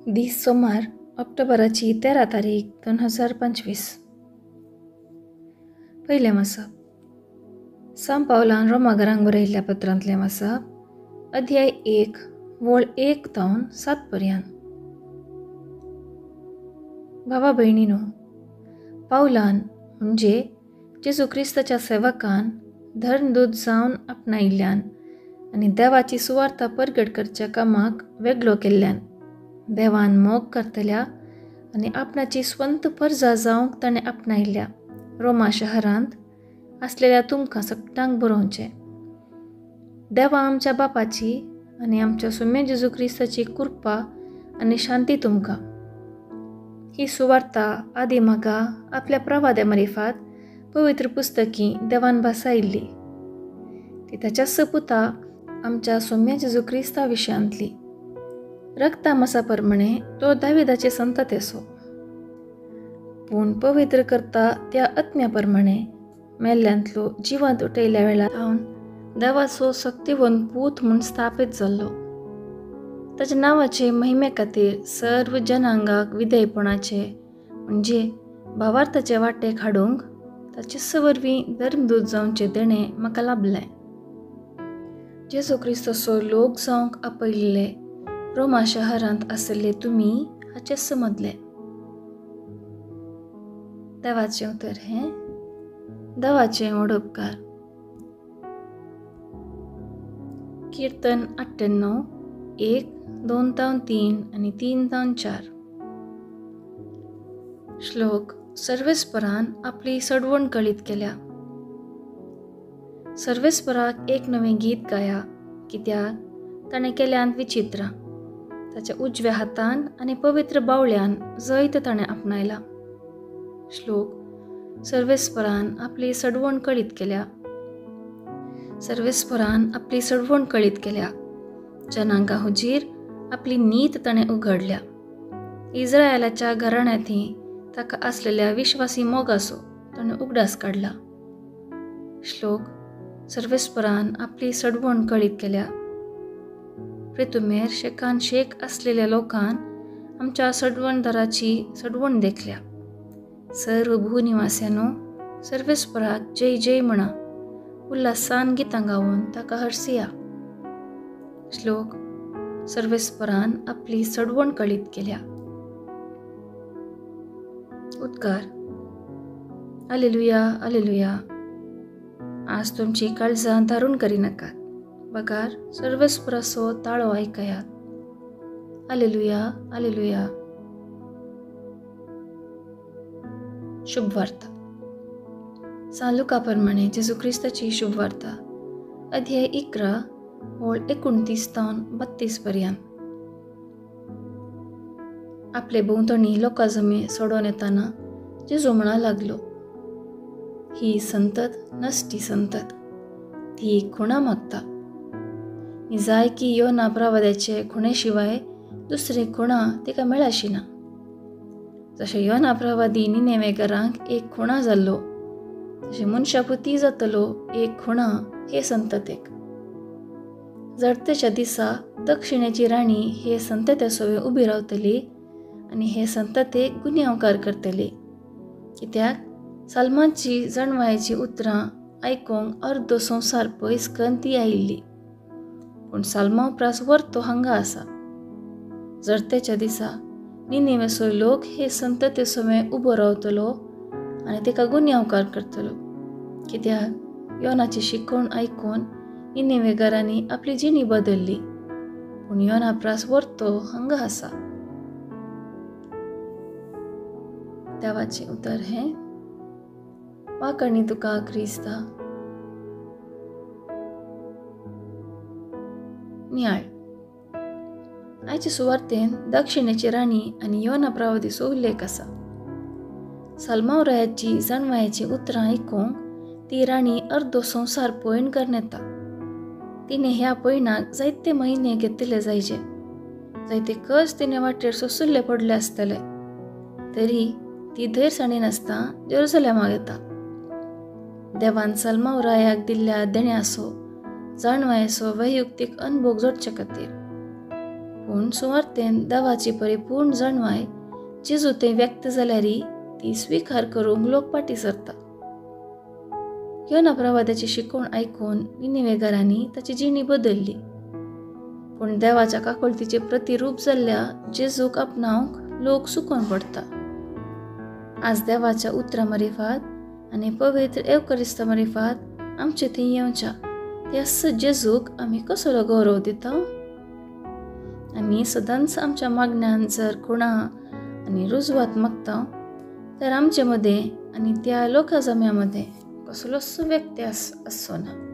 दीस सोमार ऑक्टोबराची 13 तारीख 2025. पयलें वाचप सांव पावलान रोमागरांक बरयल्ल्या पत्रांतलें वाचप, अध्याय 1 वोळ 1 तावन 7 पर्यंत. भावा भयणीनो, पावलान म्हणजे जेजू क्रिस्ताच्या सेवकान धर्मदूत जावन आपणायिल्ल्यान आनी देवाची सुवार्ता परगट करच्या कामाक वेगळो केल्ल्यान देवान मोग करतल्या आनी आपणाची स्वंत परजा जावंक ताणें आपणायल्ल्या रोमा शहरांत आसलेल्या तुमकां सगटांक बरोवचें. देवा आमच्या बापाची आनी आमच्या सुम्या जेजू क्रिस्ताची कृपा आनी शांती तुमकां. ही सुवार्ता आदी म्हाका आपल्या प्रवाद्या मारिफात पवित्र पुस्तकी देवान भासायिल्ली. ती ताच्या सपुता आमच्या सोम्या जेजू क्रिस्ता विशयांतली. रक्ता मासा प्रमाणे तो दाविदाचे संततेसो, पूण पवित्र करता त्या आत्म्या प्रमाणे मेल्ल्यांतलो जिवंत उठयल्या वेळार जावन देवाचो सक्तिवंत पूत म्हूण स्थापीत जाल्लो. ताच्या नांवाचे महिमे खातीर सर्व जनांगाक विधेयपणाचे म्हणजे भावार्थाचे वाटेक हाडूंक ताचे सवरवीं धर्मदूत जावचें देणें म्हाका लाभलें. जेजू क्रिस्ताचो लोक जावंक आपयिल्ले रोमा शहरांत आशिल्ले तुमी हाचें समजले. देवाचें उतर हें देवाचें व्हड उपकार. कीर्तन 98 1 2 3 आनी 3 4. श्लोक सर्वेस्परान आपली सडवण कळीत केल्या. सर्वेस्पराक एक नवें गीत गाया, कित्याक ताणें केल्यांत विचित्रां. ताच्या उजव्या हातान आनी पवित्र बावळ्यान जैत ताणें आपणायला. श्लोक सर्वेस्परान आपली सडवण कळीत केल्या. सर्वेस्परान आपली सडवण कळीत केल्या. जनांगा हुजीर आपली नीत ताणें उघडल्या. इस्रायलाच्या घराण्यांतही ताका आसलेल्या विश्वासी मोगाचो ताणें उगडास काडला. श्लोक सर्वेस्परान आपली सडवण कळीत केल्या. प्रितुमेर शेकान शेक आसलेल्या लोकान आमच्या सडवणदाराची सडवण देखल्या. सर्व भूनिवास्यानो सर्वेस्पराक जय जय म्हणा, उल्हासान गितां गावन ताका हरसिया. श्लोक सर्वेस्परान आपली सडवण कळीत केल्या. उद्गार आलेलुया आलेलुया. आज तुमची काळजां धारून करिनाकात, बगार सर्वेस्पराचो ताळो आयकयात. आलेलुया आलेलुया. शुभवार्ता. सांव लुका प्रमाणे जेजू क्रिस्ताची शुभवार्ता, अध्याय 11 ओळ 29 तावन 32 पर्यंत. आपले भोंवतणी लोकां जमे सोडोवन येताना जेजू म्हणा लागलो, ही संतत नश्टी संतत, ती खुणा मागता. जाय की योना प्रवाद्याचे खुणे शिवाय दुसरी खुणा तिका मेळाशी ना. जशें योना प्रवादी निनेवेगरांक एक खुणा जाल्लो, तशें मनशापुती जातलो एक खुणा हे संततेक. जडतेच्या दिसा दक्षिणेची राणी हे संतते सवें उबी रावतली आनी हे संततेक गुन्यांवकार करतली, कित्याक सलमानची जाणवायेची उतरां आयकूंक अर्दो संवसार पयस करून ती आयिल्ली. पूण साल्मा उपरास वर्तो हांगा आसा. जडतेच्या दिसा निनेवेचो लोक हे संतते सवें उबो रावतलो आनी ताका गुन्यांवकार करतलो, कित्याक योनाची शिकवण आयकून निनेवेगरांनी आपली जिणी बदलली. पूण योना प्रास वर्तो हांगा आसा. देवाचें उतर हें वाकणी तुका क्रिस्ता. नियाळ. आयचे सुवार्तेन दक्षिणेची राणी आनी योना प्रवादीचो उल्लेख आसा. सलमाव रायाची जाणवायेची उतरां आयकूंक ती राणी अर्दो संवसार पयण करून येता. तिणें ह्या पयणाक जायते म्हयने घेतिल्ले जायचे, जायते कस तिणें वाटेर सोंसुल्ले पडले आसतले, तरी ती धैर सांडिनासतना जेरुसलेमाक येता. देवान सलमाव रायाक दिल्ल्या देण्याचो जाणवायेचो वैयुक्तीक अनभोग जोडचे खातीर. पूण सुवार्थेन देवाची परिपूर्ण जाणवाय जेजू थंय व्यक्त जाल्यारय ती स्विकार करूंक लोक फाटीं सरता. योना प्रवाद्याची शिकवण आयकून निनिवेगारांनी ताची जिणी बदल्ली. पूण देवाच्या काकुळतीचे प्रतिरूप जाल्ल्या जेजूक आपणावंक लोक सुकोवन पडटा. आज देवाच्या उतरां मारिफात आनी पवित्र एवकरिस्ता मारिफात आमचे थंय येवच्या त्या जेजूक आमी कसलो गौरव दिता? आमी सदांच आमच्या मागण्यान जर खुणा आनी रुजवात मागता तर आमचे मदें आनी त्या लोका जम्या मदें कसलोच व्यत्यास आसचो ना.